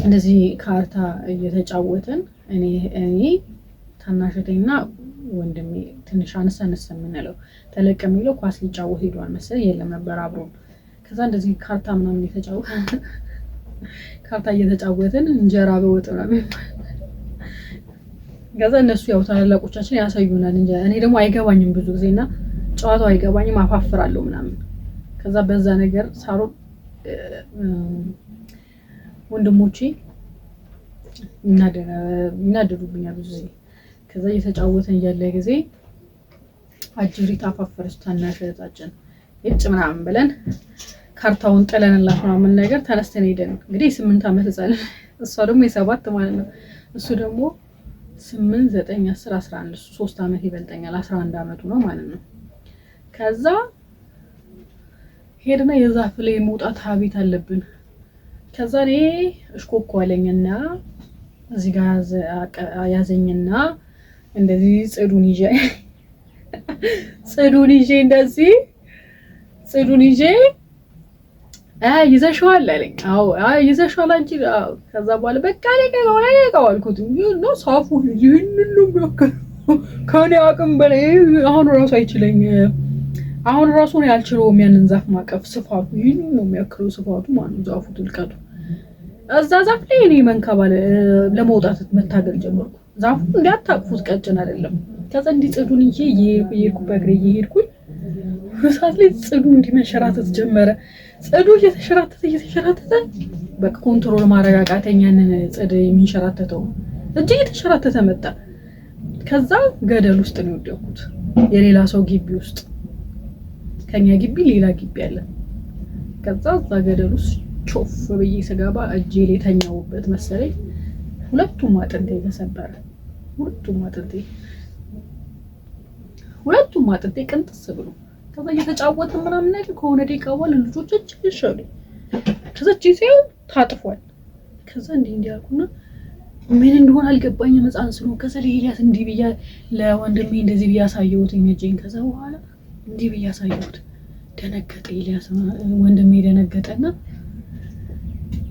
እንደዚህ ካርታ እየተጫወትን እኔ ታናሽ እህቴና ወንድሜ ትንሽ አነስ አነስ የምንለው፣ ተለቅ የሚለው ኳስ ሊጫወት ሄዷል መሰለኝ፣ የለም ነበር አብሮን። ከዛ እንደዚህ ካርታ ምናምን ካርታ እየተጫወትን እንጀራ በወጥ ምናምን፣ ከዛ እነሱ ያው ታላላቆቻችን ያሳዩናል እንጂ እኔ ደግሞ አይገባኝም ብዙ ጊዜ እና ጨዋታው አይገባኝም፣ አፋፍራለሁ ምናምን። ከዛ በዛ ነገር ሳሮ ወንድሞቼ ይናደዱብኛል ብዙ ጊዜ። ከዛ እየተጫወተን እያለ ጊዜ አጅሪት አፋፈረች ታናሽ እህታችን፣ እጭ ምናምን ብለን ካርታውን ጥለንላት ምናምን ነገር ተነስተን ሄደን፣ እንግዲህ የ8 ዓመት ህፃን፣ እሷ ደግሞ የ7 ማለት ነው። እሱ ደግሞ 8፣ 9፣ 10፣ 11፣ እሱ 3 ዓመት ይበልጠኛል፣ 11 ዓመቱ ነው ማለት ነው። ከዛ ሄድና የዛፍ ላይ መውጣት habit አለብን። ከዛ እኔ እሽኮኮ አለኝና እዚህ ጋር ያዘኝና እንደዚህ ጽዱን ይዤ እንደዚህ ጽዱን ይዤ ይዘሽዋል አለኝ። አዎ ይዘሽዋል አንቺ። ከዛ በኋላ በቃ ለቀቀው ለቀቀው አልኩት። ነው ሳፉ ይህንን ነው የሚያክለው፣ ከኔ አቅም በላይ፣ አሁን ራሱ አይችለኝ። አሁን ራሱ ነው ያልችለውም ያንን ዛፍ ማቀፍ። ስፋቱ ይህንን ነው የሚያክለው፣ ስፋቱ ማለት ነው ዛፉ ጥልቀቱ። እዛ ዛፍ ላይ እኔ መንከባለ ለመውጣት መታገል ጀመርኩ። ዛፉ እንዲያታቅፉት ቀጭን አይደለም። ከዛ እንዲህ ጽዱን ይዤ እየሄድኩ በእግሬ እየሄድኩኝ ሰዓት ላይ ጽዱ እንዲህ መንሸራተት ጀመረ። ጽዱ እየተሸራተተ እየተሸራተተ በቃ control ማድረግ አቃተኝ። ያንን ጽድ የሚንሸራተተው እጅ እየተሸራተተ መጣ። ከዛ ገደል ውስጥ ነው የወደኩት፣ የሌላ ሰው ግቢ ውስጥ። ከኛ ግቢ ሌላ ግቢ አለ። ከዛ እዛ ገደል ውስጥ ቾፍ ብዬ ስገባ እጄ ላይ ተኛውበት መሰለኝ፣ ሁለቱም አጥንቴ ተሰበረ። ሁለቱም አጥንቴ ቅንጥስ ብሎ። ከዛ እየተጫወትን ምናምን ነገር ከሆነ ደቂቃ በኋላ ልጆች እጅ ይሻሉ። ከዛ እጄ ሳየው ታጥፏል። ከዛ እንዲህ እንዲህ አልኩና ምን እንደሆነ አልገባኝም፣ ሕፃን ስለሆንኩ። ከዛ ለኤልያስ እንዲህ ብያ፣ ለወንድሜ እንደዚህ ብዬ አሳየሁት እጄን። ከዛ በኋላ እንዲህ ብዬ አሳየሁት። ደነገጠ ኤልያስ፣ ወንድሜ ደነገጠና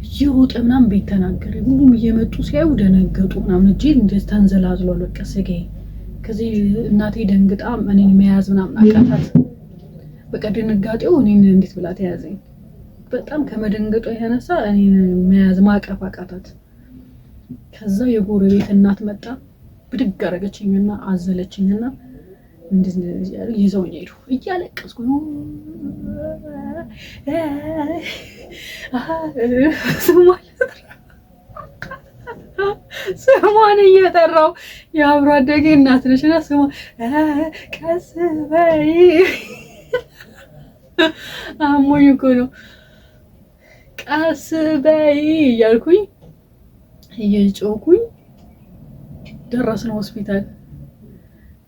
እየሮጠ ምናምን ቤት ተናገረ። ሁሉም እየመጡ ሲያዩ ደነገጡ ምናምን። እጄ እንደዚህ ተንዘላዝሏል በቃ ስጋዬ። ከዚህ እናቴ ደንግጣ እኔን መያዝ ምናምን አቃታት። በቃ ድንጋጤው እኔን እንዴት ብላ ተያዘኝ። በጣም ከመደንገጧ የተነሳ እኔን መያዝ ማቀፍ አቃታት። ከዛ የጎረቤት እናት መጣ፣ ብድግ አደረገችኝና አዘለችኝና እንደዚህ ይዘውኝ ሄዱ። እያለቀስኩ ስሟን እየጠራው፣ የአብሮ አደጌ እናት ነች እና ስሟ ቀስ በይ፣ አሞኝ እኮ ነው፣ ቀስ በይ እያልኩኝ እየጮኩኝ ደረስን ሆስፒታል።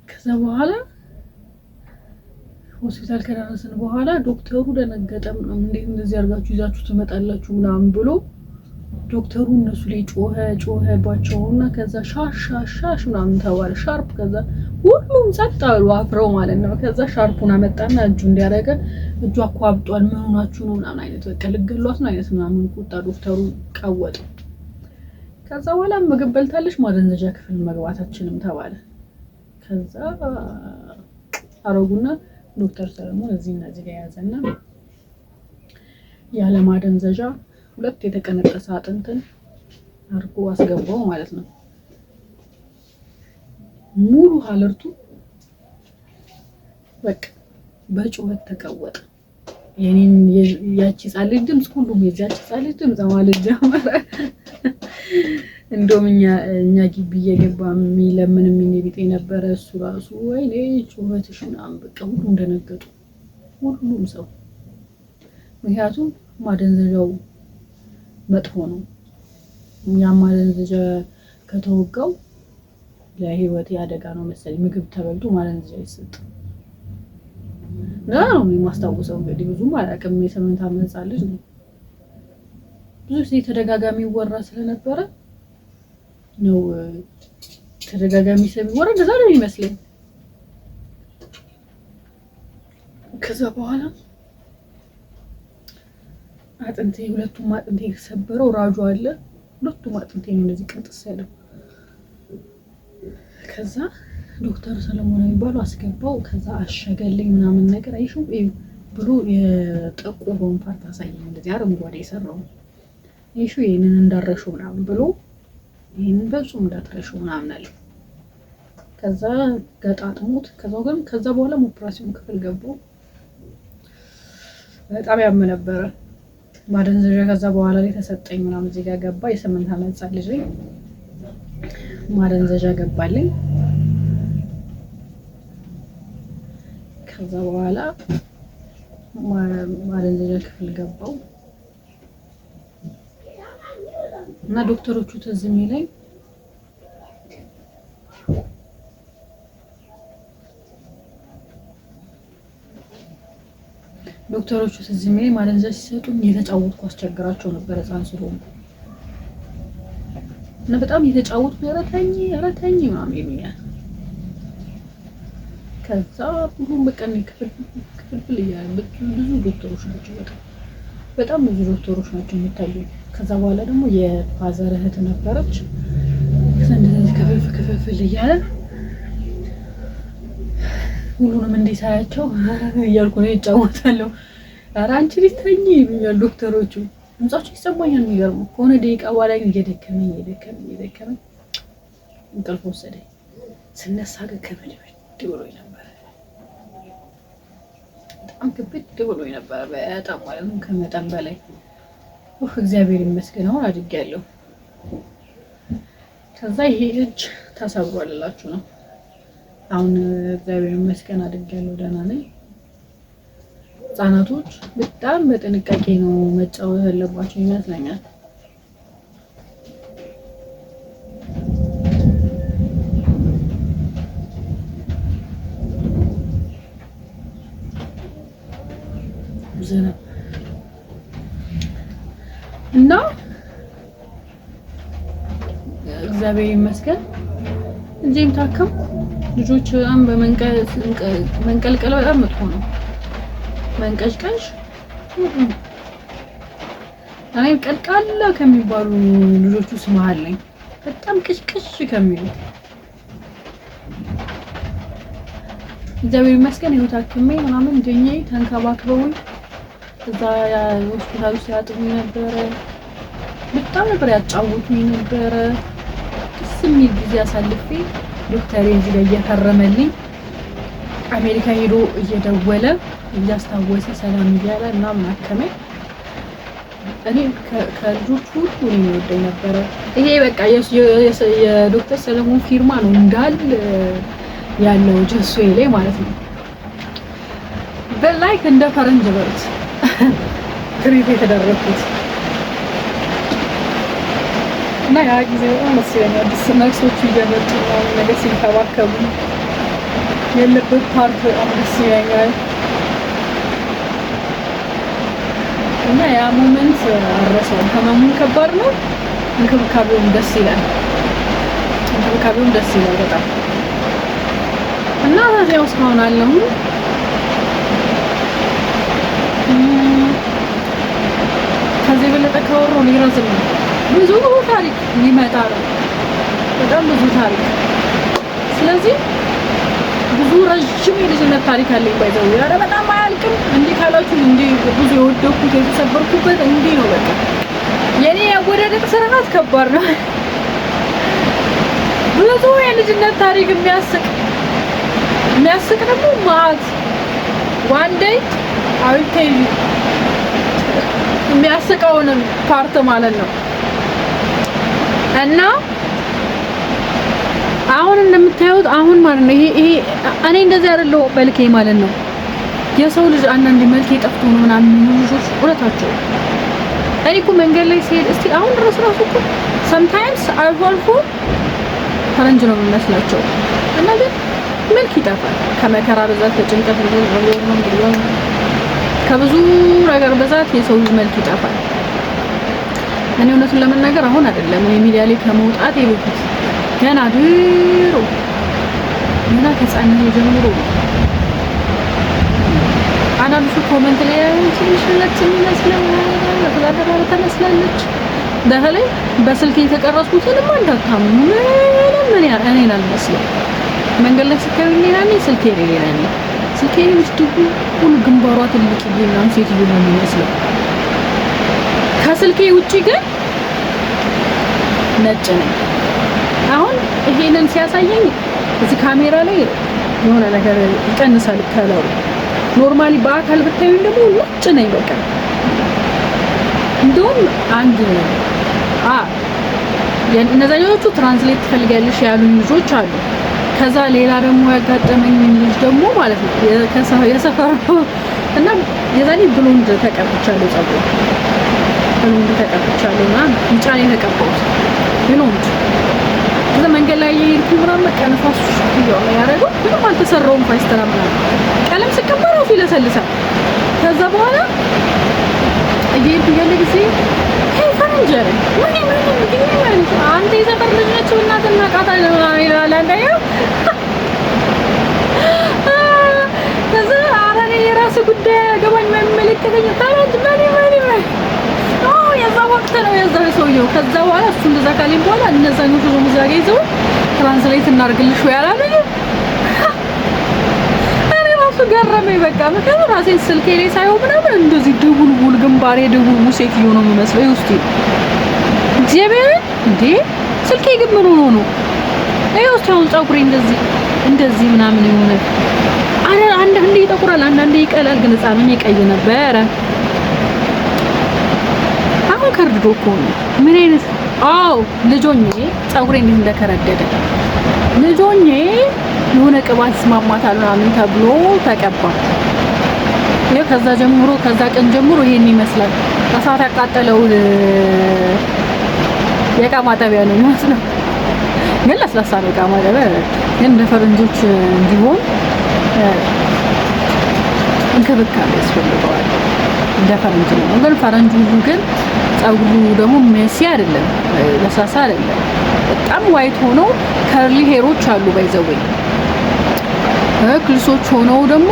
ከዛ በኋላ ሆስፒታል ከደረስን በኋላ ዶክተሩ ደነገጠ። ምናምን እንዴት እንደዚህ አድርጋችሁ ይዛችሁ ትመጣላችሁ ምናምን ብሎ ዶክተሩ እነሱ ላይ ጮኸ ጮኸባቸው እና ከዛ ሻሽ ሻሽ ሻሽ ምናምን ተባለ፣ ሻርፕ። ከዛ ሁሉም ጸጥ አሉ አፍረው ማለት ነው። ከዛ ሻርፑን አመጣና እጁ እንዲያደረገ እጁ እኮ አብጧል፣ ምን ሆናችሁ ነው ምናምን አይነት፣ በቃ ልገሏት ነው አይነት ምናምን ቁጣ ዶክተሩ ቀወጡ። ከዛ በኋላ ምግብ በልታለች፣ ማደንዘዣ ክፍል መግባታችንም ተባለ። ከዛ አረጉና ዶክተር ሰለሞን እዚህና እዚህ ጋር ያዘና ያለ ማደንዘዣ ሁለት የተቀነጠሰ አጥንትን አድርጎ አስገባው ማለት ነው። ሙሉ ሀለርቱ በቃ በጩኸት ተቀወጠ። የኔን ያቺ ሕፃን ልጅ ድምፅ፣ ሁሉም የዚያች ሕፃን ልጅ ድምፅ ማለት ጀመረ። እንደውም እኛ ግቢ እየገባ የሚለምን የሚኔ ቢጤ ነበረ። እሱ ራሱ ወይኔ ጩኸትሽ ምናምን፣ በቃ ሁሉም ደነገጡ፣ ሁሉም ሰው። ምክንያቱም ማደንዘዣው መጥፎ ነው። ያ ማደንዘዣ ከተወጋው ለህይወት አደጋ ነው መሰለኝ። ምግብ ተበልቶ ማደንዘዣ አይሰጥም። ነው የማስታውሰው። እንግዲህ ብዙም አላውቅም። የ8 ዓመት ሕፃን ልጅ ነው። ብዙ ጊዜ ተደጋጋሚ ይወራ ስለነበረ ነው፣ ተደጋጋሚ ስለሚወራ እንደዛ ነው የሚመስለኝ። ከዛ በኋላ አጥንቴ፣ ሁለቱም አጥንቴ የተሰበረው ራጁ አለ። ሁለቱም አጥንቴ ነው እንደዚህ ቅንጥስ ያለው። ከዛ ዶክተር ሰለሞን የሚባለው አስገባው። ከዛ አሸገልኝ ምናምን ነገር፣ አይሹ ብሎ የጠቆረውን part አሳየኝ። እንደዚህ አረንጓዴ የሰራው፣ ይሹ ይህንን እንዳረሹ ምናምን ብሎ፣ ይህንን በፍጹም እንዳትረሹ ምናምን አለ። ከዛ ገጣጥሞት ከዛ ግን ከዛ በኋላ ኦፕራሲዮን ክፍል ገባው። በጣም ያም ነበረ። ማደንዘዣ ከዛ በኋላ ላይ ተሰጠኝ ምናምን፣ እዚህ ጋር ገባ። የ8 ዓመት ህጻን ልጅ ነኝ። ማደንዘዣ ገባልኝ። ከዛ በኋላ ማደንዘዣ ክፍል ገባው እና ዶክተሮቹ ትዝ የሚለኝ ዶክተሮቹ ትዝ የሚለኝ ማደንዘዣ ሲሰጡኝ እየተጫወትኩ አስቸግራቸው ነበር ህፃን ስለሆንኩ፣ እና በጣም እየተጫወትኩ ኧረ ተኝ፣ ኧረ ተኝ ምናምን ይሉኛል። ከዛ ሁሉም በቃ ክፍል ክፍልፍል እያለ ብዙ ዶክተሮች ናቸው፣ በጣም በጣም ብዙ ዶክተሮች ናቸው የሚታዩኝ። ከዛ በኋላ ደግሞ የ father እህት ነበረች። እንደዚህ ክፍልፍ ክፍልፍል እያለ ሁሉንም እንዲህ ሳያቸው እያልኩ ነው ይጫወታለሁ። ኧረ አንቺ ልጅ ተኝ ይሉኛል ዶክተሮቹ። ድምጻቸው ይሰማኛል። የሚገርመው ከሆነ ደቂቃ በኋላ ግን እየደከመኝ እየደከመኝ እየደከመኝ እንቅልፍ ወሰደኝ። ስነሳ ግን ክብድ ብሎኝ ነበረ። በጣም ክብድ ብሎኝ ነበረ። በጣም ማለት ነው፣ ከመጠን በላይ። እግዚአብሔር ይመስገን አሁን አድጌያለሁ። ከዛ ይሄ እጅ ተሰብሯል እላችሁ ነው። አሁን እግዚአብሔር ይመስገን አድጌያለሁ፣ ደህና ነኝ። ህጻናቶች በጣም በጥንቃቄ ነው መጫወት ያለባቸው ይመስለኛል። ዝናብ እና እግዚአብሔር ይመስገን እጄም ታከምኩ። ልጆች በጣም በመንቀልቀል በጣም መጥፎ ነው። መንቀዥቀዥ፣ እኔ ቀልቃላ ከሚባሉ ልጆች ውስጥ መሀል ነኝ። በጣም ቅሽቅሽ ከሚሉት። እግዚአብሔር ይመስገን ይኸው ታክሜ ምናምን ድኜ ተንከባክበውኝ እዛ ሆስፒታል ውስጥ ያጥቡኝ ነበረ። በጣም ነበር ያጫወቱኝ ነበረ። ደስ የሚል ጊዜ አሳልፌ ዶክተሬ እዚህ ጋር እየፈረመልኝ፣ አሜሪካ ሄዶ እየደወለ እያስታወሰ ሰላም እያለ ምናምን አከመኝ። እኔ ከልጆቹ ሁሉ እኔ የሚወደኝ ነበረ። ይሄ በቃ የዶክተር ሰለሞን ፊርማ ነው እንዳል ያለው ጀሶ ላይ ማለት ነው። በ like እንደ ፈረንጅ በሉት treat የተደረኩት እና ያ ጊዜ በጣም ደስ ይለኛል። ነርሶቹ እየመጡ ምናምን ነገር ሲንከባከቡ ያለበት part በጣም ደስ ይለኛል። እና ያ moment አልረሳውም። ህመሙን ከባድ ነው፣ እንክብካቤውም ደስ ይላል። እንክብካቤውም ደስ ይላል በጣም። እና ያው እስካሁን አለሁ። ከዚህ የበለጠ ካወራሁ ሊረዝም ነው። ብዙ ታሪክ ሊመጣ ነው። በጣም ብዙ ታሪክ። ስለዚህ ብዙ ረዥም የልጅነት ታሪክ አለኝ። By the way፣ ኧረ በጣም አያልቅም። እንዲህ ካላችሁ እንዲህ ብዙ የወደኩት የተሰበርኩበት እንዲህ ነው። በቃ የኔ የአወዳደቅ ስርዓት ከባድ ነው። ብዙ የልጅነት ታሪክ፣ የሚያስቅ የሚያስቅ ደግሞ ማለት one day I will tell you የሚያስቀውንም part ማለት ነው። እና አሁን እንደምታዩት አሁን ማለት ነው፣ ይሄ እኔ እንደዚህ አይደለሁ መልኬ ማለት ነው። የሰው ልጅ አንዳንድ መልኬ ጠፍቶ ነው ምናምን የሚሉ ልጆች እውነታቸው። እኔ እኮ መንገድ ላይ ሲሄድ እስቲ አሁን ድረስ ራሱ እኮ sometimes አልፎ አልፎ ፈረንጅ ነው የሚመስላቸው፣ እና ግን መልክ ይጠፋል ከመከራ ብዛት፣ ከጭንቀት ብዛት፣ ከብዙ ነገር ብዛት የሰው ልጅ መልክ ይጠፋል። እኔ እውነቱን ለመናገር አሁን አይደለም፣ እኔ ሚዲያ ላይ ከመውጣቴ በፊት ገና ድሮ ገና ከህፃንነት ጀምሮ አንዳንዱ comment ላይ ትንሽ ነች የሚመስለው ተመስላለች በተለይ በስልክ የተቀረጽኩትንማ እንዳታምኑ፣ ምንም እኔን አልመስልም። መንገድ ላይ ስታዩኝ ሌላ ነኝ፣ ስልኬ ላይ ሌላ ነኝ። ስልኬ ላይ ውስጥ ሁሉ ግንባሯ ትልቅ ምናምን ሴትዮ ነው የሚመስለው። ከስልኬ ውጪ ግን ነጭ ነኝ። አሁን ይሄንን ሲያሳየኝ እዚህ ካሜራ ላይ የሆነ ነገር ይቀንሳል color ኡ። Normally በአካል ብታዩኝ ደግሞ ነጭ ነኝ በቃ። እንደውም አንድ እነዛኞቹ translate ትፈልጊያለሽ ያሉኝ ልጆች አሉ። ከዛ ሌላ ደግሞ ያጋጠመኝ ልጅ ደግሞ ማለት ነው የሰፈር እና የዛኔ blonde ተቀብቻለሁ፣ ፀጉር blonde ተቀብቻለሁ እና ቢጫ ነው የተቀባሁት blonde። ከዛ መንገድ ላይ እየሄድኩ ምናምን በቃ ንፋሱ ነው ያደረገው። ምንም አልተሰራውም፣ ፓስተራ ምናምን ቀለም ስቀባ ራሱ ይለሰልሳል። ከዛ በኋላ እየሄድኩ እያለ ጊዜ "Hey ፈረንጅ" አለኝ። ምን ምን ምን አንተ የሰፈር ልጅ ነች እናትና እናውቃታለን ምናምን ይላል አንደኛው። ከዛ ኧረ እኔ የራስህ ጉዳይ አያገባኝም፣ አይመለከተኝም። ፈረንጅ money money money የዛ ወቅት ነው የዛ ሰውየው። ከዛ በኋላ እሱ እንደዛ ካለኝ በኋላ እነዛኞቹ ደግሞ እዛ ጋ ይዘው translate እናድርግልሽ ወይ አላለኝም። እኔ ራሱ ገረመኝ በቃ። ምክንያቱም ራሴን ስልኬ ላይ ሳየው ምናምን እንደዚህ ድቡልቡል ግንባሬ ድቡልቡል ሴትዮ ነው የሚመስለው። ይኸው እስኪ እግዚአብሔር እንዴ፣ ስልኬ ግን ምን ሆኖ ነው? ይኸው እስኪ አሁን ፀጉሬ እንደዚህ እንደዚህ ምናምን የሆነ አንዳንዴ ይጠቁራል፣ አንዳንዴ ይቀላል። ግን ህፃኑን ቀይ ነበረ። አሁን ከርድዶ እኮ ነው። ምን አይነት አዎ፣ ልጆኜ ፀጉሬ እንዴት እንደከረደደ፣ ልጆኜ የሆነ ቅባት ይስማማታል ምናምን ተብሎ ተቀባ። ይኸው ከዛ ጀምሮ፣ ከዛ ቀን ጀምሮ ይሄን ይመስላል። እሳት ያቃጠለው የእቃ ማጠቢያ ነው የሚመስለው። ግን ለስላሳ ነው እቃ ማጠቢያ። ግን እንደ ፈረንጆች እንዲሆን እንክብካቤ ያስፈልገዋል። እንደ ፈረንጅ ነው። ግን ፈረንጁ ግን ፀጉሩ ደግሞ messy አይደለም፣ ለስላሳ አይደለም። በጣም white ሆኖ curly hair ኦች አሉ by the way፣ ክልሶች ሆነው ደግሞ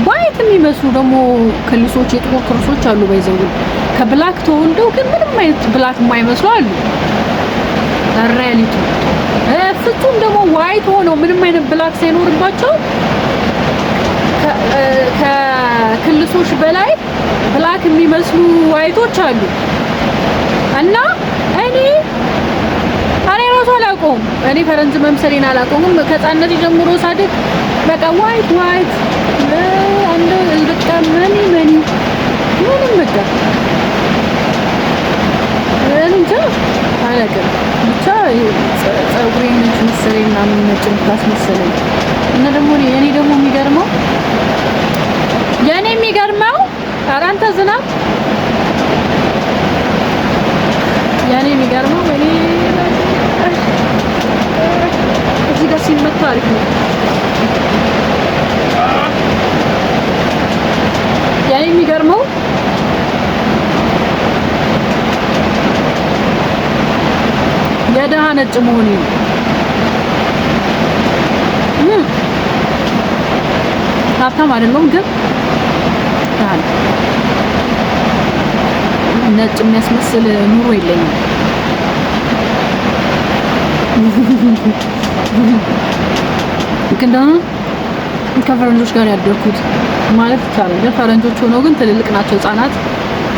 white የሚመስሉ ደግሞ ክልሶች፣ የጥቁር ክልሶች አሉ by the way። ከ black ተወልደው ግን ምንም አይነት black የማይመስሉ አሉ። Reality ፍጹም ደግሞ white ሆነው ምንም አይነት black ሳይኖርባቸው ከክልሶች በላይ black የሚመስሉ white ኦች አሉ። እና እኔ ራሱ አላውቀውም። እኔ ፈረንጅ መምሰሌን አላውቀውም። ከህፃንነት ጀምሮ ሳድግ በቃ white white አንድ በቃ money money ምንም በቃ እንጃ አላውቅም። ብቻ ፀጉሬን ነጭ መሰለኝ ምናምን፣ ነጭ መሰለኝ። እና ደግሞ እኔ ደግሞ የሚገርመው፣ የኔ የሚገርመው፣ ኧረ አንተ ዝናብ፣ የኔ የሚገርመው እኔ እዚህ ጋር ሲመታ አሪፍ ነው። የኔ የሚገርመው የደሃ ነጭ መሆኔ ነው። ሀብታም አይደለሁም ግን ደሃ ነኝ። ነጭ የሚያስመስል ኑሮ የለኝም። ግን ደግሞ ከፈረንጆች ጋር ያደግኩት ማለት ይቻላል። ግን ፈረንጆች ሆነው ግን ትልልቅ ናቸው። ህጻናት፣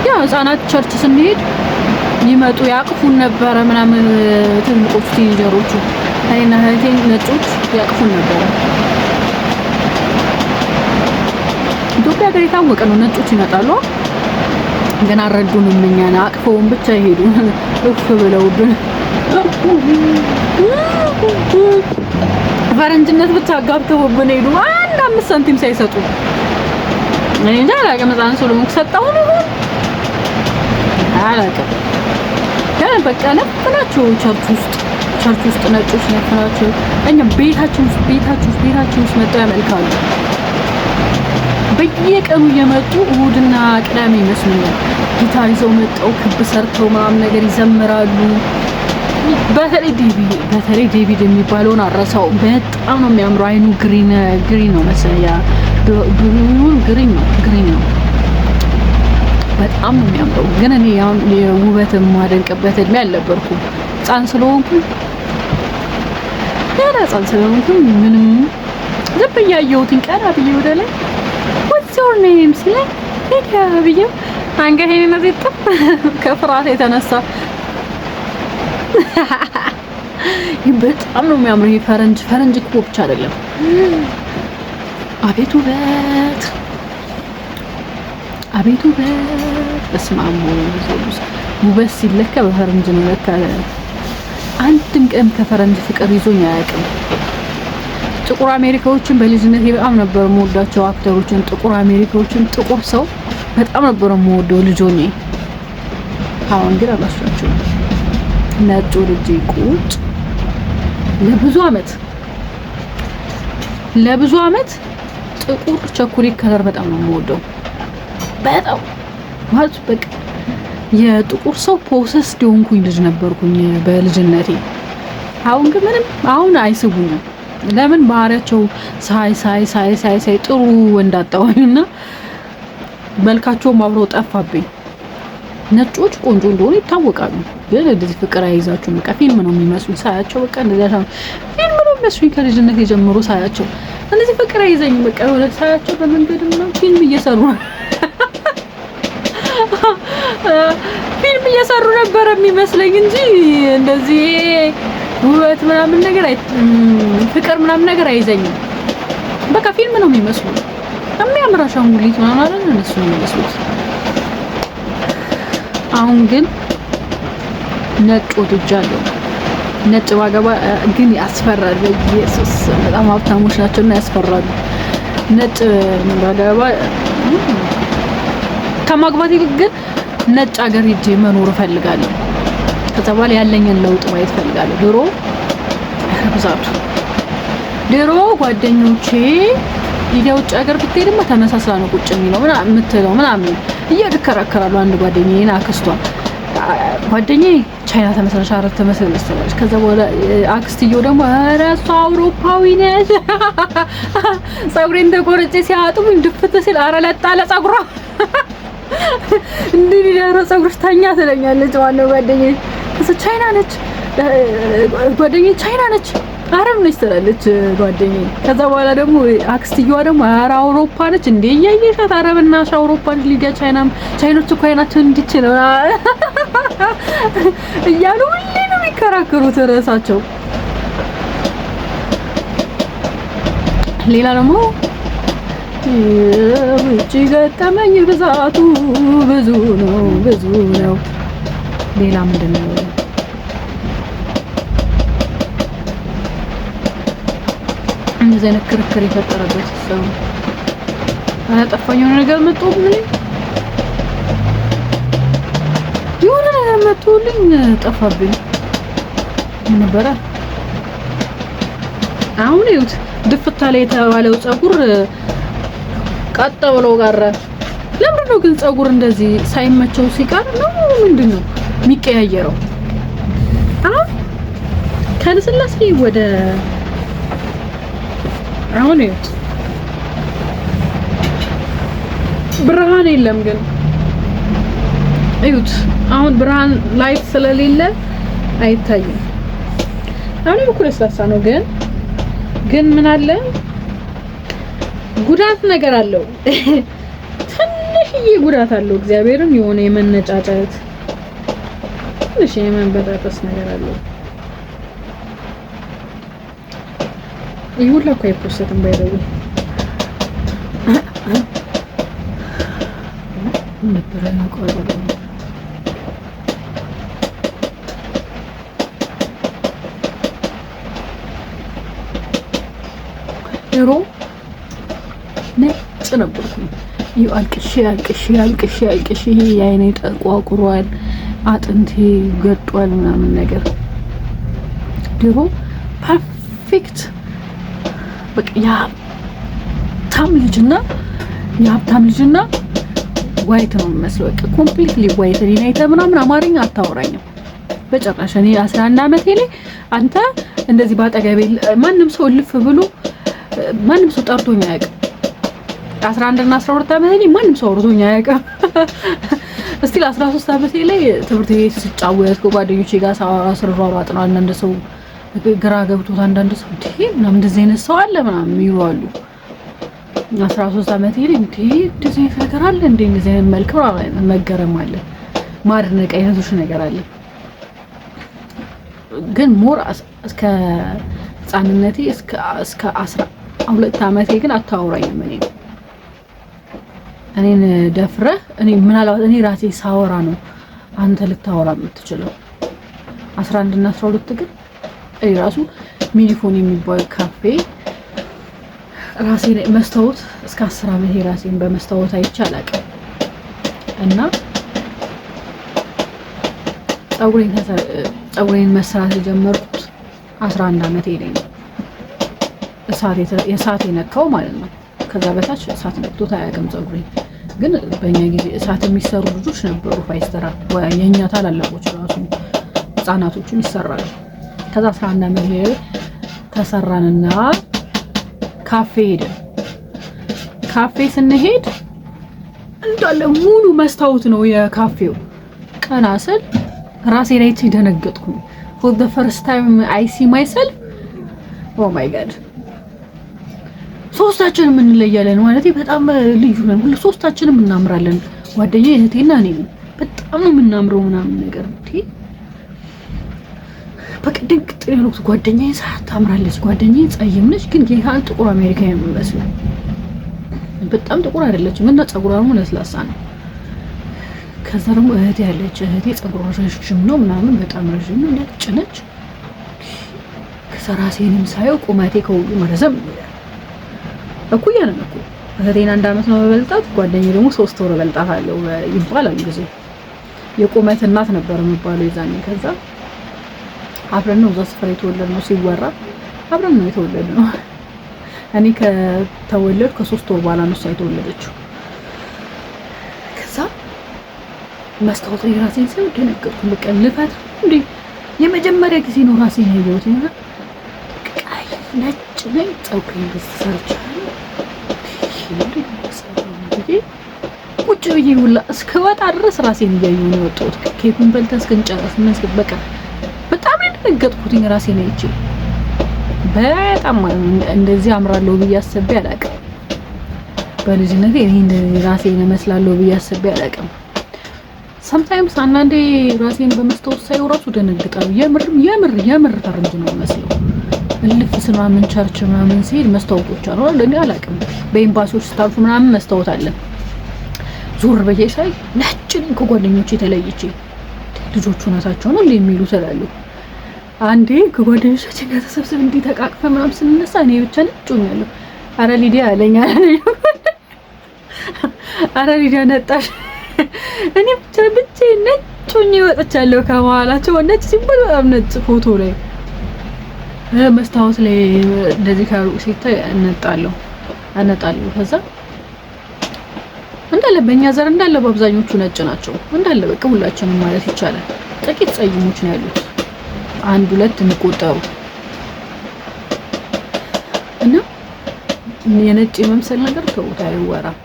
ያው ህጻናት church ስንሄድ ይመጡ ያቅፉን ነበረ ምናምን፣ ትልልቆቹ teenager ኦቹ እኔና እህቴ ነጮች ያቅፉን ነበረ። ኢትዮጵያ ሀገር የታወቀ ነው። ነጮች ይመጣሉ ግን አልረዱንም። እኛን አቅፈውን ብቻ ይሄዱ እፍ ብለውብን ፈረንጅነት ብቻ አጋብተውብን ሄዱ። አንድ 5 ሳንቲም ሳይሰጡ። እኔ እንጃ አላውቅም። ህፃን ስለሆንኩ ሰጠውን ይሆን አላውቅም። ግን በቃ ነፍ ናቸው church ውስጥ፣ church ውስጥ ነጮች ነፍ ናቸው። እኛ ቤታችን ውስጥ፣ ቤታችን ውስጥ፣ ቤታችን ውስጥ መጥተው ያመልካሉ። በየቀኑ እየመጡ እሁድና ቅዳሜ ይመስሉኛል ጊታር ይዘው መጠው ክብ ሰርተው ምናምን ነገር ይዘምራሉ። በተለይ ዴቪድ፣ በተለይ ዴቪድ የሚባለውን አረሳው። በጣም ነው የሚያምረው። አይኑ green green ነው መሰለኝ፣ ያ blue green ነው፣ green ነው። በጣም ነው የሚያምረው። ግን እኔ አሁን የውበት የማደንቅበት እድሜ አልነበርኩም። ህፃን ስለሆንኩኝ፣ ገና ህፃን ስለሆንኩኝ ምንም ዝም ብዬ አየሁትኝ። ቀና ብዬ ወደ ላይ "What's your name?" ሲለኝ ሊዲያ ብዬው አንገቴን እንደዚህ ጥፍ ከፍርሃት የተነሳ። በጣም ነው የሚያምረው። ይሄ ፈረንጅ፣ ፈረንጅ እኮ ብቻ አይደለም። አቤት ውበት፣ አቤት ውበት! በስመ አብ ወወልድ ወመንፈስ። ውበት ሲለካ በፈረንጅ ነው ለካ። አንድም ቀን ከፈረንጅ ፍቅር ይዞኝ አያውቅም። ጥቁር አሜሪካዎችን በልጅነቴ በጣም ነበር የምወዳቸው actor ኦችን፣ ጥቁር አሜሪካዎችን፣ ጥቁር ሰው በጣም ነበር የምወደው ልጅ ሆኜ። አሁን ግን አላስቻቸውም። ነጭ ወድጄ ቁጭ ለብዙ አመት ጥቁር ቸኮሌት color በጣም ነው የምወደው። በጣም ማለት በቃ የጥቁር ሰው possessed የሆንኩኝ ልጅ ነበርኩኝ በልጅነቴ። አሁን ግን ምንም፣ አሁን አይስቡኝም። ለምን? ባህሪያቸው ሳይ ሳይ ሳይ ሳይ ሳይ ጥሩ እንዳጣሁኝና መልካቸውም አብሮ ጠፋብኝ። ነጮች ቆንጆ እንደሆኑ ይታወቃሉ፣ ግን እንደዚህ ፍቅር አይይዛችሁም። በቃ ፊልም ነው የሚመስሉኝ ሳያቸው። በቃ እንደዚህ ፊልም ነው የሚመስሉኝ ከልጅነት የጀምሮ ሳያቸው። እንደዚህ ፍቅር አይይዘኝም። በቃ የሆነ ሳያቸው በመንገድም ነው ፊልም እየሰሩ ነበር የሚመስለኝ እንጂ እንደዚህ ውበት ምናምን ነገር፣ ፍቅር ምናምን ነገር አይዘኝም። በቃ ፊልም ነው የሚመስሉት። የሚያምር አሻንጉሊት ምናምን አይደል? እነሱ ነው የሚመስሉት። አሁን ግን ነጭ ወድጃለሁ። ነጭ ባገባ ግን ያስፈራል። በኢየሱስ በጣም ሀብታሞች ናቸውና ያስፈራሉ። ነጭ ባገባ፣ ከማግባት ይልቅ ግን ነጭ ሀገር ሄጄ መኖር እፈልጋለሁ። ከዛ በኋላ ያለኝን ለውጥ ማየት እፈልጋለሁ። ድሮ ብዛቱ ድሮ ጓደኞቼ ሊዲያ ውጭ ሀገር ብትሄድማ ተመሳስላ ነው ቁጭ የሚለው ምናምን የምትለው ምናምን እያሉ ይከራከራሉ። አንድ ጓደኛዬን አክስቷ፣ ጓደኛዬ ቻይና ተመስለሽ፣ አረብ ተመስለሽ ትላለች። ከዛ በኋላ አክስትየው ደግሞ ኧረ እሷ አውሮፓዊ ነች። ፀጉሬን ተቆርጬ ሲያጥቡኝ ድፍት ሲል ኧረ ለጣለ ፀጉሯ እንዴ፣ ሊዲያ ፀጉርሽ ተኛ ትለኛለች። ዋናው ጓደኛዬ እሱ ቻይና ነች፣ ጓደኛዬ ቻይና ነች፣ አረብ ነች ትላለች ጓደኛዬ። ከዛ በኋላ ደግሞ አክስትየዋ ደግሞ ኧረ አውሮፓ ነች እንዴ፣ እያየሻት አረብና አውሮፓ ነች ሊዲያ፣ ቻይናም ቻይኖች እኮ አይናቸውን እንዲች ነው እያሉ ሁሌ ነው የሚከራከሩት ርዕሳቸው። ሌላ ደግሞ ውጭ ገጠመኝ ብዛቱ ብዙ ነው፣ ብዙ ነው። ሌላ ምንድን ነው? እንደዚህ አይነት ክርክር የፈጠረበት ሰው አላጠፋኝ። የሆነ ነገር መጥቶብኝ፣ የሆነ ነገር መጥቶልኝ ጠፋብኝ። ምን ነበረ? አሁን ይኸውት ድፍታ ላይ የተባለው ፀጉር ቀጥ ብሎ ቀረ። ለምንድን ነው ግን ፀጉር እንደዚህ ሳይመቸው ሲቀር ነው ምንድን ነው የሚቀያየረው? አሁን ከልስላሴ ወደ አሁን ይኸውት ብርሃን የለም፣ ግን እዩት። አሁን ብርሃን light ስለሌለ አይታይም። አሁንም እኮ ለስላሳ ነው፣ ግን ምን አለ፣ ጉዳት ነገር አለው። ትንሽዬ ጉዳት አለው። እግዚአብሔርን የሆነ የመነጫጨት፣ ትንሽ የመንበጣጠስ ነገር አለው። ይህ ሁላ እኮ አይ post ም by the way ነበረ። ቆይ፣ ድሮ ነጭ ነበርኩኝ። ይኸው አልቅሼ አልቅሼ አልቅሼ አልቅሼ ይሄ የአይኔ ጠቋቁሯል፣ አጥንቴ ገጧል ምናምን ነገር። ድሮ perfect በቃ የሀብታም ልጅና white ነው የሚመስለው። በቃ completely white። እኔን አይተህ ምናምን አማርኛ አታወራኝም በጭራሽ። እኔ 11 ዓመቴ ላይ አንተ እንደዚህ ባጠገቤ ማንም ሰው እልፍ ብሎ ማንም ሰው ጠርቶኝ አያውቅም። 11 እና 12 ዓመቴ ላይ ማንም ሰው አውርቶኝ አያውቅም። Still 13 ዓመቴ ላይ ትምህርት ቤት ስጫወት ከጓደኞቼ ጋር ሳወራ ስሯሯጥ ነው። አንዳንድ ሰው ግራ ገብቶት፣ አንዳንድ ሰው እንዴ ምናምን እንደዚህ አይነት ሰው አለ ምናምን የሚሉ አሉ። 13 ዓመቴ ላይ እንዴ እንደዚህ አይነት ነገር አለ እንዴ፣ እንደዚህ አይነት መልክ ምናምን መገረም አለ፣ ማድነቅ አይነቶች ነገር አለ። ግን more እስከ ህፃንነቴ እስከ 12 ዓመቴ ግን አታወራኝም። እኔን ደፍረህ እኔ ምናልባት እኔ ራሴ ሳወራ ነው አንተ ልታወራ የምትችለው። 11 እና 12 ግን እኔ ራሱ ሚኒፎን የሚባል ካፌ ራሴ መስታወት እስከ 10 ዓመቴ ራሴን በመስታወት አይቼ አላውቅም። እና ፀጉሬን መሰራት የጀመርኩት 11 ዓመቴ ላይ ነው። እሳት የነካው ማለት ነው። ከዛ በታች እሳት ነክቶት አያውቅም ፀጉሬን። ግን በእኛ ጊዜ እሳት የሚሰሩ ልጆች ነበሩ። ፋይስተራ የእኛ ታላላቆች ራሱ ህጻናቶቹን ይሰራሉ። ከዛ 11 ዓመት ላይ ተሰራንና ካፌ ሄደን ካፌ ስንሄድ እንዳለ ሙሉ መስታወት ነው የካፌው። ቀና ስል ራሴ ላይ ደነገጥኩኝ። For the first time I see myself, oh my God። ሶስታችንም እንለያለን ማለት በጣም ልዩ ነን። ሁሉ ሶስታችንም እናምራለን። ጓደኛዬ፣ እህቴና እኔ በጣም ነው የምናምረው ምናምን ነገር እንዴ በቃ ድንግጥ ነው ያልኩት። ጓደኛዬ ሰዓት ታምራለች። ጓደኛዬ ጸይም ነች፣ ግን ጌታን ጥቁር አሜሪካ የምመስለው በጣም ጥቁር አይደለችም እና ፀጉሯ ደግሞ ለስላሳ ነው። ከዛ ደግሞ እህቴ ያለች እህቴ ፀጉሯ ረዥም ነው ምናምን በጣም ረዥም ነው፣ ነጭ ነች። ከዛ ራሴንም ሳየው ቁመቴ ከሁሉ ረዘም ይላል። እኩያ ነን እኮ፣ እህቴን አንድ አመት ነው በበልጣት፣ ጓደኛዬ ደግሞ 3 ወር እበልጣታለሁ ይባላል። ጊዜ የቁመት እናት ነበር የሚባለው የዛኔ። ከዛ አብረን ነው እዛ ሰፈር የተወለድነው፣ ሲወራ አብረን ነው የተወለድነው። እኔ ከተወለድኩ ከ3 ወር በኋላ ነው እሷ የተወለደችው። ከዛ መስታወት ላይ ራሴን ሳየው ደነገጥኩ። በቃ ልፈት እንዴ፣ የመጀመሪያ ጊዜ ነው ራሴን ያየሁት። ቀይ ነጭ ነኝ፣ ፀጉሬን እንደዚህ ተሰርቻለሁ። ቁጭ ብዬ ሁላ እስክወጣ ድረስ ራሴን እያየሁ ነው የወጣሁት። ኬኩን በልተን እስክንጨርስ ምን በቃ በጣም የደነገጥኩትኝ ራሴን አይቼ በጣም እንደዚህ አምራለሁ ብዬ አስቤ አላውቅም። በልጅነቴ እኔ እንደዚህ ራሴን እመስላለሁ ብዬ አስቤ አላውቅም። Sometimes አንዳንዴ ራሴን በመስታወት ሳየው ራሱ ደነግጣለሁ። የምር የምር የምር ፈረንጅ ነው መስለው። እልፍ ስል ምናምን church ምናምን ሲሄድ መስታወቶች አሉ አይደል? እኔ አላውቅም። በኤምባሲዎች ስታልፉ ምናምን መስታወት አለ። ዞር ብዬ ሳይ ነጭ ነኝ ከጓደኞቼ ተለይቼ። ልጆቹ እውነታቸው ነው እንዴ የሚሉ ትላሉ። አንዴ ከጓደኞቻችን ጋር ተሰብስብ እንዲህ ተቃቅፈ ምናምን ስንነሳ እኔ ብቻ ነጭ ሆኛለሁ። አረ ሊዲያ አለኝ። አረ ሊዲያ ነጣሽ። እኔ ብቻ ብቻዬን ነጭ ሆኜ ወጥቻለሁ ከመሀላቸው። ነጭ ሲባል በጣም ነጭ፣ ፎቶ ላይ መስታወት ላይ እንደዚህ ከሩቅ ሲታይ እነጣለሁ እነጣለሁ። ከዛ እንዳለ በእኛ ዘር እንዳለ በአብዛኞቹ ነጭ ናቸው። እንዳለ በቃ ሁላችንም ማለት ይቻላል። ጥቂት ጸይሞች ነው ያሉት፣ አንድ ሁለት የሚቆጠሩ። እና የነጭ የመምሰል ነገር ተውት፣ አይወራም።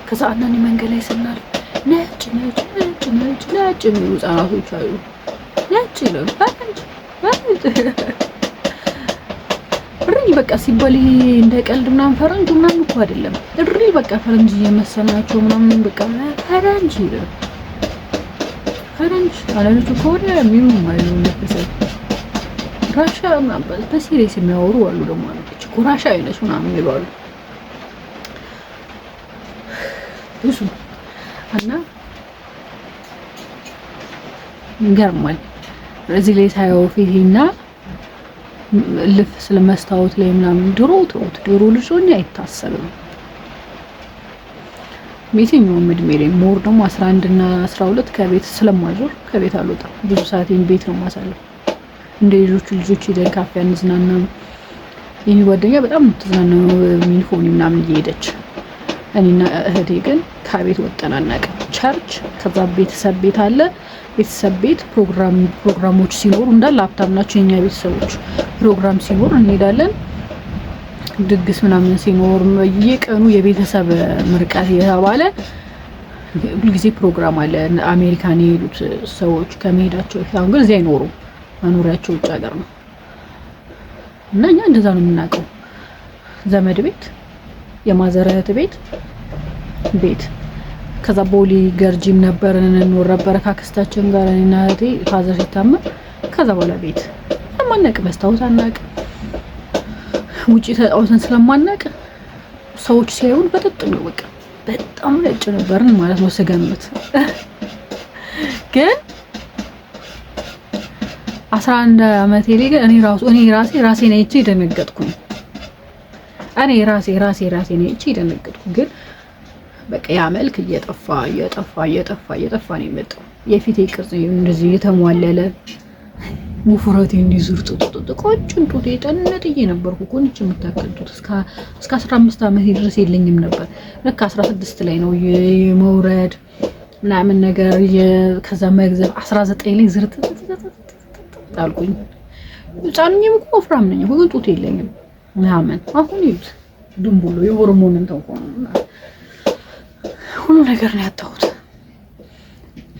ከዛ አንዳንዴ መንገድ ላይ ስናልፍ ነጭ ነጭ ነጭ ነጭ ነጭ የሚሉ ህጻናቶች አሉ። ነጭ ይላሉ። ፈረንጅ ፈረንጅ እሪ በቃ ሲባል ይሄ እንደ ቀልድ ምናምን ፈረንጅ ምናምን እኮ አይደለም። እሪ በቃ ፈረንጅ እየመሰልናቸው ምናምን በቃ ፈረንጅ ይላሉ። ፈረንጅ አላሎቹ ከሆነ የሚሉ ማለት ነው። ራሻ ምናምን በ serious የሚያወሩ አሉ። ደግሞ አሉ እኮ ራሻ አይነች ምናምን የሚሉ አሉ። ብዙ እና ይገርማል። እዚህ ላይ ሳየው ፊቴና ልፍ ስለ መስታወት ላይ ምናምን ድሮ ተውት፣ ድሮ ልጅ ሆኜ አይታሰብም። የትኛውም እድሜ ላይ more ደግሞ 11 እና 12 ከቤት ስለማዞር ከቤት አልወጣም። ብዙ ሰዓቴን ቤት ነው የማሳልፍ። እንደ ሌሎቹ ልጆች ሄደን ካፌ አንዝናናም። የኔ ጓደኛ በጣም የምትዝናናው ሚኒፎኒ ምናምን እየሄደች፣ እኔና እህቴ ግን ከቤት ወጠን አናውቅም። Church፣ ከዛ ቤተሰብ ቤት አለ። ቤተሰብ ቤት ፕሮግራሞች ሲኖሩ፣ እንዳለ ሀብታም ናቸው የኛ ቤተሰቦች። ፕሮግራም ሲኖር እንሄዳለን። ድግስ ምናምን ሲኖር የቀኑ የቤተሰብ ምርቃት እየተባለ ሁልጊዜ ፕሮግራም አለ። አሜሪካን የሄዱት ሰዎች ከመሄዳቸው በፊት፣ አሁን ግን እዚህ አይኖሩም፣ መኖሪያቸው ውጭ ሀገር ነው። እና እኛ እንደዛ ነው የምናውቀው። ዘመድ ቤት፣ የ mother እህት ቤት ቤት፣ ከዛ ቦሌ ገርጂም ነበርን፣ እንኖር ነበረ ካክስታችን ጋር እኔና እህቴ father ሲታመም። ከዛ በኋላ ቤት ማናቅ፣ መስታወት አናቅ፣ ውጪ ተጫውተን ስለማናቅ ሰዎች ሲያዩን በጥጥ ነው፣ በቃ በጣም ነጭ ነበርን ማለት ነው ስገምት። ግን 11 አመቴ ላይ ግን እኔ ራሱ እኔ ራሴ ራሴን አይቼ ደነገጥኩኝ። እኔ ራሴ ራሴ ራሴን አይቼ ደነገጥኩ። ግን በቃ ያ መልክ እየጠፋ እየጠፋ እየጠፋ እየጠፋ ነው የመጣው። የፊቴ ቅርጽ እንደዚህ እየተሟለለ፣ ውፍረቴ እንዲህ ዝርጥጥጥ፣ ቀጭን ጡቴ ጠነጥዬ ነበርኩ እኮ፣ ነች የምታክል ጡት እስከ 15 ዓመቴ ድረስ የለኝም ነበር። ልክ 16 ላይ ነው የመውረድ ምናምን ነገር፣ ከዛ መግዘፍ፣ 19 ላይ ዝርጥጥጥ አልኩኝ። ህፃንኝም እኮ ወፍራም ነኝ እኮ፣ ግን ጡት የለኝም ምናምን። አሁን ይዩት ድንቡሎ የሆርሞን እንትን እኮ ነው። ሁሉ ነገር ነው ያጣሁት።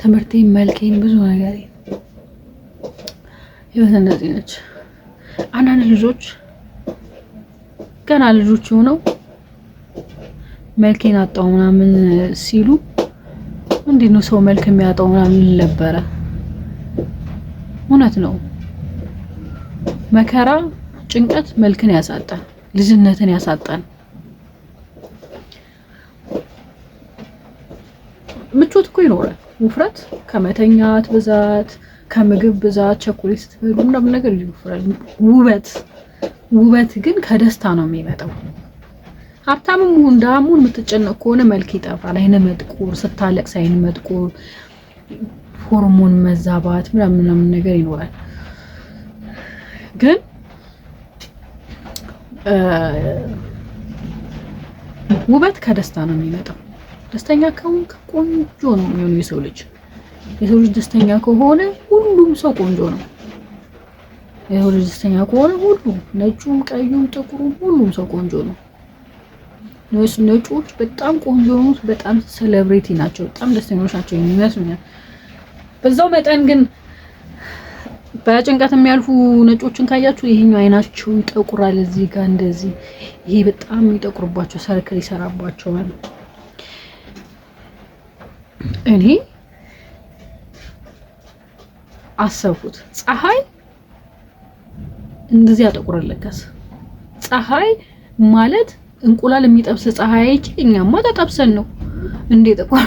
ትምህርቴን፣ መልኬን፣ ብዙ ነገር። ህይወት እንደዚህ ነች። አንዳንድ ልጆች ገና ልጆች ሆነው መልኬን አጣው ምናምን ሲሉ እንዴት ነው ሰው መልክ የሚያጣው ምናምን ነበረ። እውነት ነው። መከራ፣ ጭንቀት መልክን ያሳጣል፣ ልጅነትን ያሳጣል። ምቾት እኮ ይኖራል። ውፍረት ከመተኛት ብዛት፣ ከምግብ ብዛት፣ ቸኮሌት ስትበሉ ምናምን ነገር ይወፍራል። ውበት ግን ከደስታ ነው የሚመጣው። ሀብታምም ሁን ድሃም ሁን የምትጨነቅ ከሆነ መልክ ይጠፋል። አይነ መጥቆር፣ ስታለቅስ አይን መጥቆር፣ ሆርሞን መዛባት ምናምን ምናምን ነገር ይኖራል። ግን ውበት ከደስታ ነው የሚመጣው። ደስተኛ ከሆንክ ቆንጆ ነው የሚሆነው የሰው ልጅ። የሰው ልጅ ደስተኛ ከሆነ ሁሉም ሰው ቆንጆ ነው። የሰው ልጅ ደስተኛ ከሆነ ሁሉም፣ ነጩም፣ ቀዩም፣ ጥቁሩም ሁሉም ሰው ቆንጆ ነው። ነጮች በጣም ቆንጆ የሆኑት በጣም celebrity ናቸው። በጣም ደስተኞች ናቸው ይመስሉኛል። በዛው መጠን ግን በጭንቀት የሚያልፉ ነጮችን ካያችሁ ይሄኛው አይናቸው ይጠቁራል፣ እዚህ ጋር እንደዚህ፣ ይሄ በጣም ይጠቁርባቸው፣ circle ይሰራባቸዋል። እኔ አሰብኩት ፀሐይ እንደዚህ ያጠቁራል። ለካስ ፀሐይ ማለት እንቁላል የሚጠብስ ፀሐይ አይቼ፣ እኛማ ተጠብሰን ነው እንዴ ጥቁር።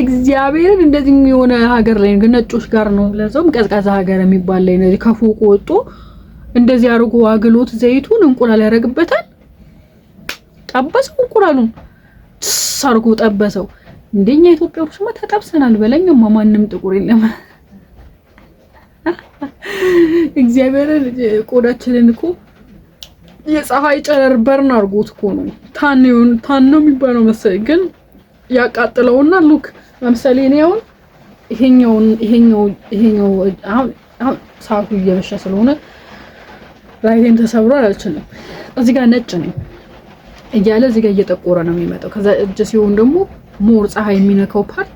እግዚአብሔርን እንደዚህ የሆነ ሀገር ላይ ግን ነጮች ጋር ነው፣ ለዛውም ቀዝቃዛ ሀገር የሚባል ላይ እንደዚህ ከፎቅ ወጥቶ እንደዚህ አድርጎ አግሎት ዘይቱን እንቁላል ያደርግበታል። ጠበሰው፣ እንቁላሉን አድርጎ ጠበሰው። እንደኛ ኢትዮጵያ ውስጥማ ተጠብሰናል። በለኛማ ማንም ጥቁር የለም። እግዚአብሔርን ቆዳችንን እኮ የፀሐይ ጨረር burn አድርጎት እኮ ነው። Tan tan ነው የሚባለው መሰለኝ፣ ግን ያቃጥለውና look ለምሳሌ እኔ አሁን ይሄኛውን ይሄኛው ይሄኛው አሁን አሁን ሰዓቱ እየመሸ ስለሆነ light ኤም ተሰብሯል፣ አልችልም። እዚህ ጋር ነጭ ነኝ እያለ እዚህ ጋር እየጠቆረ ነው የሚመጣው። ከዛ እጅ ሲሆን ደግሞ more ፀሐይ የሚነካው part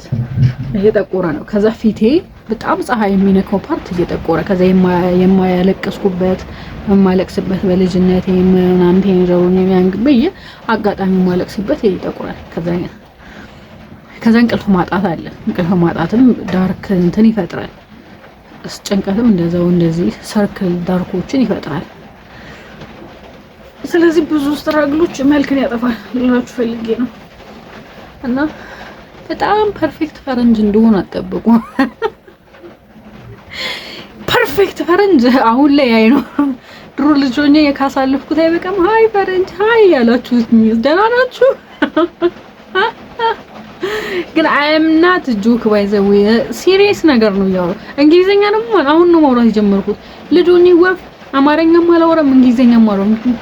እየጠቆረ ነው። ከዛ ፊቴ በጣም ፀሐይ የሚነካው part እየጠቆረ፣ ከዛ የማያለቅስኩበት የማለቅስበት በልጅነት ምናምን teenager ኡ ያን በየ አጋጣሚ የማለቅስበት ይጠቁራል። ከዛ እንቅልፍ ማጣት አለ። እንቅልፍ ማጣትም dark እንትን ይፈጥራል። ጭንቀትም እንደዛው እንደዚህ circle dark ኦችን ይፈጥራል። ስለዚህ ብዙ struggle ኦች መልክን ያጠፋል ልላችሁ ፈልጌ ነው። እና በጣም perfect ፈረንጅ እንደሆነ አትጠብቁ። Perfect ፈረንጅ አሁን ላይ አይኖርም። ድሮ ልጅ ሆኜ ካሳለፍኩት አይበቃም። Hi ፈረንጅ hi ያላችሁት ደህና ናችሁ? ግን I'm not joke by the way፣ serious ነገር ነው እያወራሁ። እንግሊዘኛ ደግሞ አሁን ነው ማውራት የጀመርኩት። ልጅ ሆኜ ወፍ አማርኛም አላወራም፣ እንግሊዘኛም አላወራም።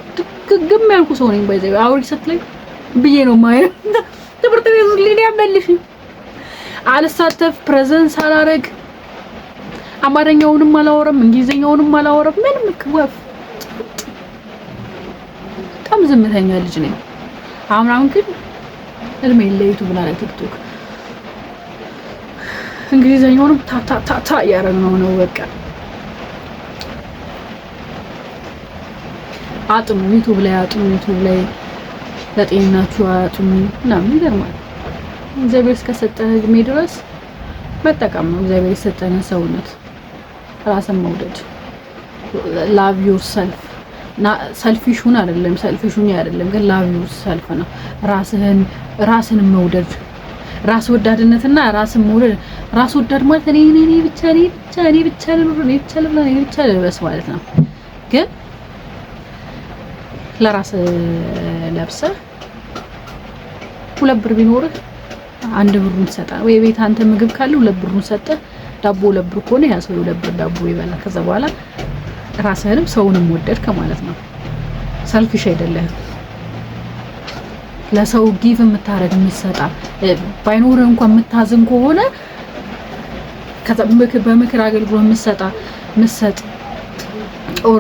ግግም ያልኩ ሰው ነኝ። By the way አውሪ ስትለኝ ብዬ ነው ማየው። ትምህርት ቤት ሊዲያ መልሽኝ አልሳተፍ፣ presence አላረግ፣ አማርኛውንም አላወራም፣ እንግሊዘኛውንም አላወራም። ምንም ወፍ፣ በጣም ዝምተኛ ልጅ ነኝ። አሁን አሁን ግን እድሜ ለ YouTube እና ለ TikTok እንግሊዘኛውንም ታታታታ እያደረግነው ነው። በቃ አጥኑ፣ YouTube ላይ አጥኑ፣ YouTube ላይ ለጤንናችሁ አጥኑ ምናምን። ይገርማል። እግዚአብሔር እስከሰጠን እድሜ ድረስ መጠቀም ነው። እግዚአብሔር የሰጠንን ሰውነት፣ ራስን መውደድ፣ love yourself። Selfish ሁን አይደለም፣ selfish ሁን አይደለም፣ ግን love yourself ነው። ራስህን ራስን መውደድ፣ ራስ ወዳድነትና ራስን መውደድ። ራስ ወዳድ ማለት እኔ እኔ እኔ ብቻ፣ እኔ ብቻ፣ እኔ ብቻ ልኑር፣ እኔ ብቻ ልብላ፣ እኔ ብቻ ልልበስ ማለት ነው። ግን ለራስ ለብሰህ 2 ብር ቢኖርህ 1 ብሩን ትሰጣለህ ወይ ቤት አንተ ምግብ ካለ 2 ብሩን ሰጠህ። ዳቦ 2 ብር ከሆነ ያ ሰው 2 ብር ዳቦ ይበላል። ከዛ በኋላ ራስህንም ሰውንም ወደድክ ማለት ነው። Selfish አይደለህም። ለሰው give የምታረግ፣ የምትሰጣ፣ ባይኖርህ እንኳን የምታዝን ከሆነ በምክር አገልግሎት የምትሰጣ፣ የምትሰጥ or